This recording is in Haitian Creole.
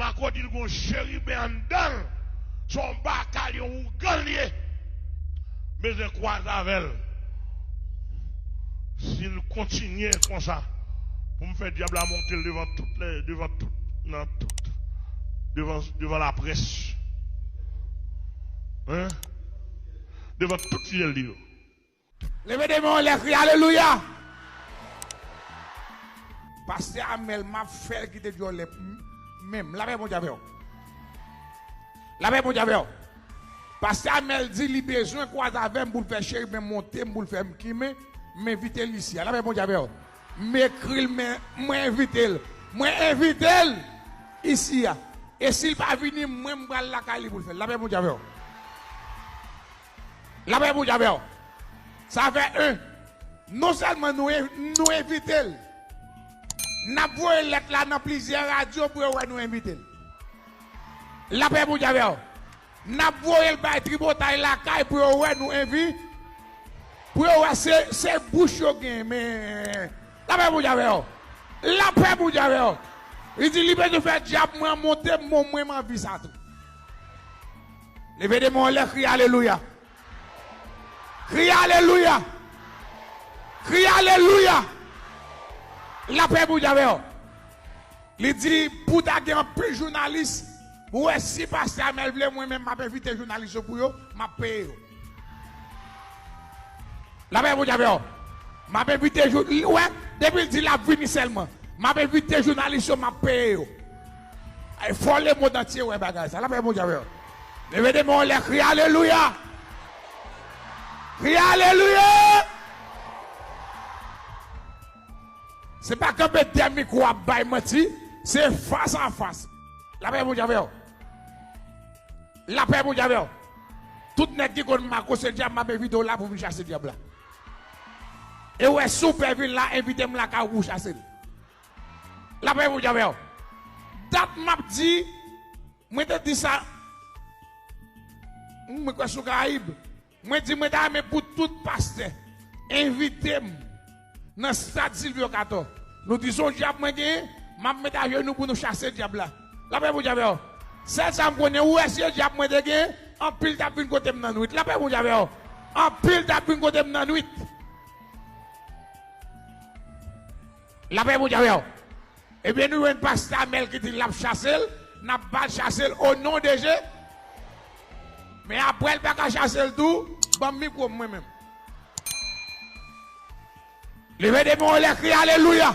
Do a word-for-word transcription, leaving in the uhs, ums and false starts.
Pako di l gon cheriben anndan l. Se yon bakal, yon ougan l ye. Bezwen kwaze avè l. Si l kontinye konsa, pou m fè dyab la monte l devan tout lè, devan tout, nan tout, devan, devan laprès. Hein? Devan tout fidèl li yo. Leve de men w anlè, kriye alelouya. Pastè Amèl, m ap fè l kite dyòlè menm. Lapè Bondye avè w. Lapè Bondye avè w. Pastè Amèl di li bezwen kwaze avè m pou l fè cheriben monte m, pou l fè m kimen, m envite l isi a. Lapè Bondye avè w. M ekri l, men mwen envite l. Mwen envite l isi a. E si l pa vini, mwen m pral lakay li pou l fè l. Lapè Bondye avè w. Lapè Bondye avè w. Sa fè en. Non sèlman nou, en- nou envite l, n ap voye lèt la nan plizyè radyo pou yo wè nou envite l. Lapè Bondye avè w. N ap voye l bay Tripotay lakay pou yo wè nou envi-, pou yo wè se, se bouch yo gen, men lapè Bondye avè w. Lapè Bondye avè w. Li di li bezwen fè dyab mwen monte, mwen, mwen m anvi sa tou. Leve de men w anlè, kriye alelouya. Kriye alelouya. Kriye alelouya. Lapè Bondye avè w. Li di pou ta gen anpil jounalis, ou wè si pastè Amèl vle, mwen menm m ap envite jounalis yo pou yo, m ap peye yo. Lapè Bondye avè w. M ap envite jou-, ou wè, depi l di l ap vini sèlman, m ap envite jounalis yo, m ap peye yo. Ay, fò lemonn antye wè bagay sa. Lapè Bondye avè w. Leve de men w anlè, kriye alelouya. Kriye alelouya. Se pa kanpe dèyè mikwo ap bay manti, se fas a fas. Lapè Bondye avè w. Lapè Bondye avè w. Tout nèg ki konn makose dyab, m ap envite w la pou vin chase dyab la. E w wè si w pè vin la, envite m lakay ou pou w chase l. Lapè Bondye avè w. Dat m ap di, mwen te di sa, mwen kwè sou Karayib. Mwen di mwen ta renmen pou tout pastè envite m nan stad Silvio Cator. Nou di se yon dyab mwen genyen, m ap met ajenou pou nou chase dyab la. Lapè Bondye avè w. Sèl sa m konnen, ou wè si se dyab mwen te genyen, anpil t ap vin kote m nan nwit. Lapè Bondye avè w. Anpil t ap vin kote m nan nwit. Lapè Bondye avè w. Ebyen, nou jwenn pastè Amèl ki di l ap chase l, n ap ba l chase l o non de Je. Men apre l pa ka chase l tou, ban m mikwo m mwen menm. Leve de men w anlè, kriye alelouya.